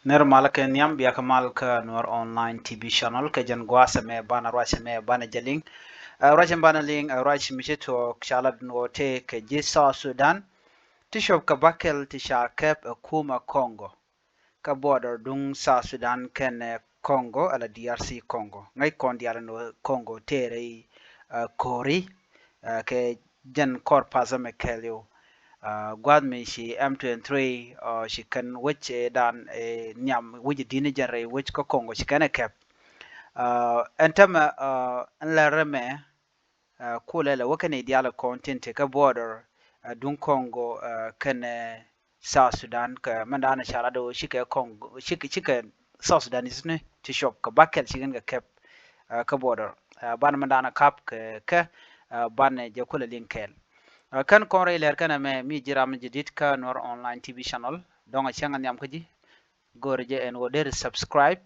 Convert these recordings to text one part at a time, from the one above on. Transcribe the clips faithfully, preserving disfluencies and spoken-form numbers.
Nir mal kɛ nhiam, bia kɛ mal kä Nuer Online T V channel kɛ jɛn gua̱a̱th ɛmɛ banɛ ruac ɛmɛ banɛ jɛ liŋ. Ɛ, ruac ɛmɛ banɛ liŋ, ɛ, ruac mi ci tuɔɔk ca lat ni wä tëë kɛ ji̱ South Sudan ti cop kɛ bäkɛl ti ca kɛp ɛ kumɛ Congo. Kä border duŋ South Sudan kɛnɛ Congo ala D R C Congo. Ŋäc kɔn diaal ni wä Congo tëë rɛy, ɛ, ko̱ri, ɛ, kɛ jɛn kɔr path ɛmɛ kɛɛliw. Ɛ, gua̱th mi ci M twenty-three, ɛ, ci kɛn wec, ɛ, dan, ɛ, nhiam wec di̱n jɛn rɛy wec kä Congo ci kɛn ɛ kɛp. Ɛ, ɛn tämɛ, ɛ, ɛn lɛr ɛmɛ, ɛ, kulɛ lɛ wä kɛn i̱ diaal kɔn tin te kä border, ɛ, duŋ Congo, ɛ, kɛnɛ South Sudan kɛ mɛn da̱a̱n ca lat ɣöö cikɛ Congo, cikɛ, cikɛ South Sudanese ni ti cop kɛ bäkɛl ci kɛn kɛ kɛp, ɛ, kä border. Ɛ, banɛ mɛn da̱a̱n kap kɛ kɛ, ɛ, banɛ jɛ kulɛ liŋ kɛɛl. Ɛ, kɛn kɔn rɛy lɛr kɛn ɛmɛ mi ji̱ ram jɛ dit kä Nuer Online T V channel. Dɔ̱ŋ a cäŋ a nhiam kä ji̱. Go̱o̱rɛ jɛ ɛn ɣöö deri subscribe,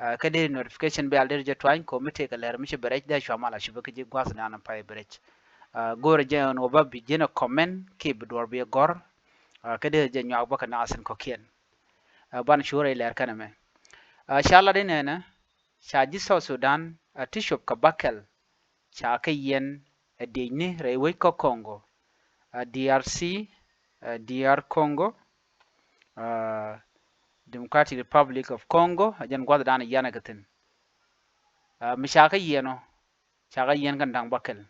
ɛ, kä deri notification bell deri jɛ tuany kɛ ɣöö mi tëëkɛ lɛr mi ci bɛ rɛc dee cua mal a cupɛ kä ji̱ gua̱th da̱a̱n pay bɛ rɛc. Ɛ, go̱o̱rɛ jɛ ɛn ɣöö ba bi ji̱n a comment kiɛ bi duɔ̱ɔ̱r bi ɛ gɔ̱r, ɛ, kä deri jɛ nyuak bä kɛ naath in kɔ̱kiɛn. Ɛ, banɛ cu rɛy lɛr kɛn ɛmɛ. Ɛ, ca lat inɛnɛ, ca ji̱ South Sudan, ɛ, ti cop kɛ bäkɛl ca kɛ yiɛn ɛ diecni rɛy wec kä Congo, ɛ, D R C, ɛ, D R Congo, ɛ, Democratic Republic of Congo, ɛ jɛn gua̱th da̱a̱n yiɛn ɛ kɛ thi̱n. Ɛ, mi ca kɛ yiɛn ɔ, ca kɛ yiɛn kɛn da̱ŋ bäkɛl.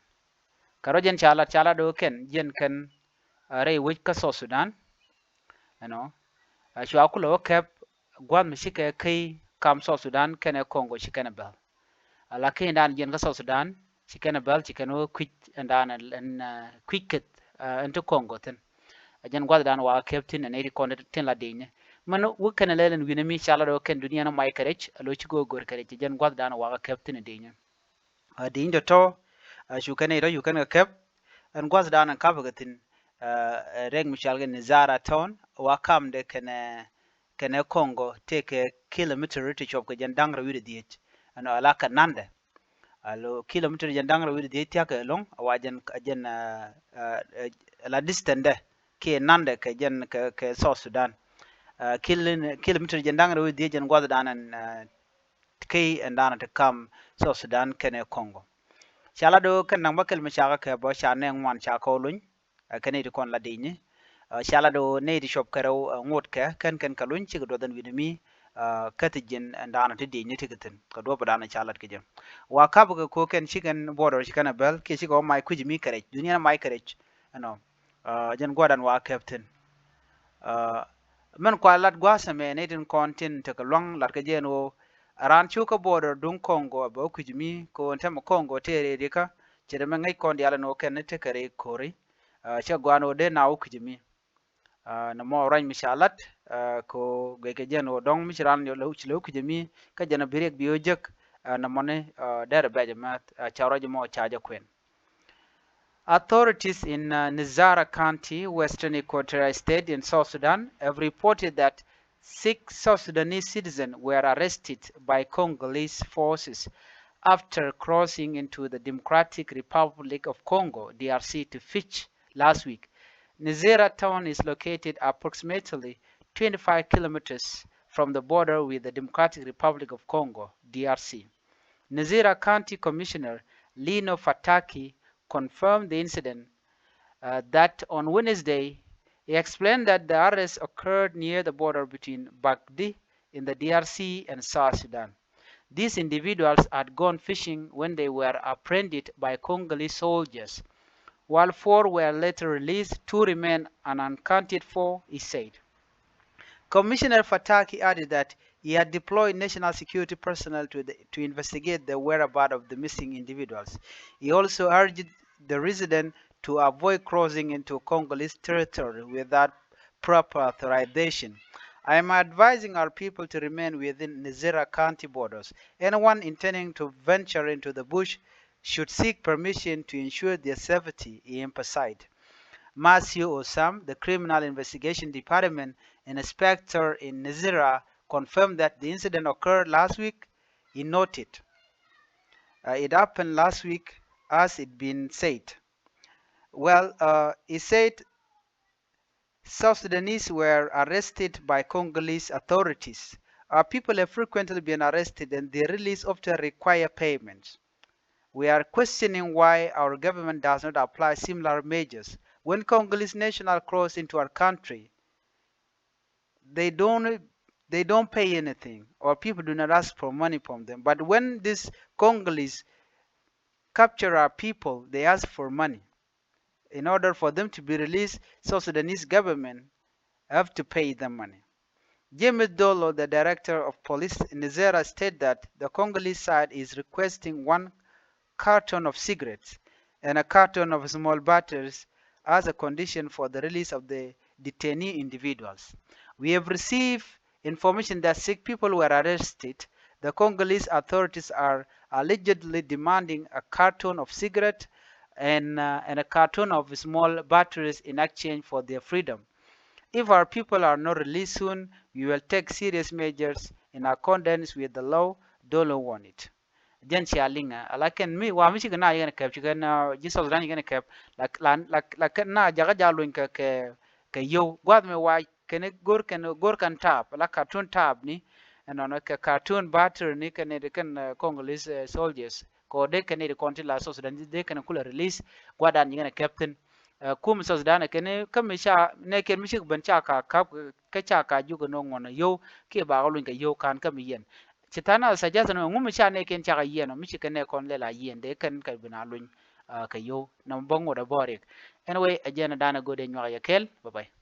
Kɛ rɔ jɛn ca lat, ca lat ɣöö kɛn, jɛn kɛn, ɛ, rɛy wec kä South Sudan, you know, ɛ, cua kulɛ wä kɛp gua̱th mi cikɛ käy kam South Sudan kɛnɛ Congo ci kɛn ɛ bɛl. Ɛ, lakin dan jiɛn kä South Sudan ci kɛn ɛ bɛl, ci kɛn wä kui̱c ɛn dan ɛn, ɛ, kui̱c keth, ɛ, ɛn ti Congo thi̱n. Ɛ jɛn gua̱th dan wakä kɛp thi̱n ɛn nɛy ti kɔn tin la diecni. Mɛn wä kɛn ɛ lɛl ɛn wi̱nɛ mi ca lat ɣöö kɛn dunia ni mac kɛ rɛc, ɛ lo̱c ci go̱o̱r go̱o̱r kɛ rɛc, ɛ jɛn gua̱th dan wakä kɛp thi̱n ɛ diecni. Ɛ, diecni tɔ̱tɔ̱, ɛ, cu kɛn nɛy tɔ̱ cu kɛn kɛ kɛp. Ɛn gua̱th dan ɛn kapɛ kɛ thi̱n, ɛ, ɛ, rɛk mi cɔal kɛ Nizara Town, wa kamdɛ kɛnɛ, kɛnɛ Congo tëëkɛ kilometer ti cop kɛ jɛn da̱ŋ rɛw wi̱cdɛ dhiec. Ɛn ɔ la kɛ nandɛ. Alo kilometer jɛn da̱ŋ rɛw wi̱cdɛ dhiec thia̱k ɛlɔ̱ŋ, a wa jɛn, jɛn, ɛ, ɛ, ɛ, la distance dɛ kiɛ nandɛ kɛ jɛn kɛ, kɛ South Sudan. Ɛ, kil-, kilometer jɛn da̱ŋ rɛw wi̱cdɛ dhiec jɛn gua̱th dan ɛn, ɛ, key ɛn da̱a̱n ti kam South Sudan kɛnɛ Congo. Ca lat ɣöö kɛn da̱ŋ bäkɛl mi ca kɛ kɛp ɔ ca nɛy ŋuan ca kɛ wä luny, ɛ, kɛn nɛy ti kɔn la diecni. Ɛ, ca lat ɣöö nɛy ti cop kɛ rɛw, ɛ, ŋot kɛ kɛn kɛn kɛ luny cikɛ duɔth ɛn wi̱nɛ mi, ɛ, käth ji̱n ɛn da̱a̱n ti diecni ti kɛ thi̱n kɛ duɔ̱p da̱a̱n ca lat kɛ jɛ. Wa kap kɛ ko̱ kɛn ci kɛn border ci kɛn ɛ bɛl kiɛ cikɛ wä mac kui̱c mi kɛ rɛc, dunia ni mac kɛ rɛc, you know. Ɛ, jɛn gua̱dan wa kɛp thi̱n. Ɛ, mɛn kua lat gua̱a̱th ɛmɛ nɛy tin kɔn tin tekɛ lua̱ŋ lat kɛ jɛ ɛn ɣöö ɛ raan cu kä border duŋ Congo ɛ bɛ wä kui̱c mi kɛ ɣöö ɛn tɛmɛ Congo tëë rɛy rikä. Ce̱t ɛmɛ ŋäc kɔn diaal ɛn ɣöö kɛn ni tekɛ rɛy ko̱ri. Ɛ, cɛ gɔaa ɛn ɣöö dee na wä kui̱c mi. Ɛ, nɛmɔ ruac mi ca lat, ɛ, kɛ ɣöö guic kɛ jɛ ɛn ɣöö dɔ̱ŋ mi ci raan ci lɛ wä kui̱c mi kä jɛn ɛ bi riɛk bi ɣä jek. Ɛ, nɛmɔni, ɛ, derɛ bɛc ɛmɛ, ɛ, ca ruac ɛmɔ ca jɛ kuɛn. Authorities in, uh, Nizara County, Western Equatoria State in South Sudan, have reported that six South Sudanese citizens were arrested by Congolese forces after crossing into the Democratic Republic of Congo, D R C, to fish last week. Nizara town is located approximately twenty-five kilometers from the border with the Democratic Republic of Congo, D R C. Nizara County Commissioner Lino Fataki confirmed the incident, uh, that on Wednesday, he explained that the arrest occurred near the border between Bagdi in the D R C and South Sudan. These individuals had gone fishing when they were apprehended by Congolese soldiers. While four were later released, two remain unaccounted for, he said. Commissioner Fataki added that he had deployed national security personnel to the, to investigate the whereabouts of the missing individuals. He also urged the residents to avoid crossing into Congolese territory without proper authorization. I am advising our people to remain within Nizara County borders. Anyone intending to venture into the bush should seek permission to ensure their safety, he emphasized. Matthew Osam, the Criminal Investigation Department inspector in Nizara, confirmed that the incident occurred last week. He noted, uh, it happened last week, as it been said. Well, uh, he said South Sudanese were arrested by Congolese authorities. Our people have frequently been arrested and their release often require payment. We are questioning why our government does not apply similar measures. When Congolese nationals cross into our country, they don't, they don't pay anything, or people do not ask for money from them. But when these Congolese capture our people, they ask for money. In order for them to be released, South Sudanese government have to pay them money. James Dolo, the director of police in Nizera, stated that the Congolese side is requesting one carton of cigarettes and a carton of small batteries as a condition for the release of the detainee individuals. We have received information that six people were arrested. The Congolese authorities are allegedly demanding a carton of cigarette and, uh, and a carton of small batteries in exchange for their freedom. If our people are not released soon, we will take serious measures in accordance with the law, Dolo warned. Jɛn cia liŋ ɛ ala kɛn mi wa mi cikɛ na yɛn kɛp cikɛ na ji̱ South Sudan yɛn kɛp la la la kɛn na jakä ja luny kɛ kɛ kɛ yio̱w gua̱th mi wa kɛn go̱r kɛn go̱r kɛn taap la cartoon taap ni ɛnɔnɔ kɛ cartoon battery ni kɛn ni di kɛn Congolese soldiers kɛ ɔ dee kɛn ni di kɔn ti la South Sudan dee kɛn kulɛ release gua̱dan yɛn kɛp thin. Kum South Sudan kɛn kä mi ca nɛ kɛn mi cik ben ca ka kap kä ca ka juk kɛ nɔ ŋuɔn yio̱w kiɛ ba kɛ luny kɛ yio̱w kan kä mi yɛn. Ci tha̱a̱ŋ nath suggestion ŋu mi ca nɛɛkiɛn cakɛ yiɛn ɔ mi ci kɛ nɛɛkɔn lɛl a yiɛn dee kɛn kɛ bi na luny kɛ yio̱w nɔmɔ bä ŋot a bɔɔrik. Anyway, ɛ jɛn ɛ da̱a̱n ɛ go̱o̱dɛ nyuak yɛ kɛɛl. Bye bye.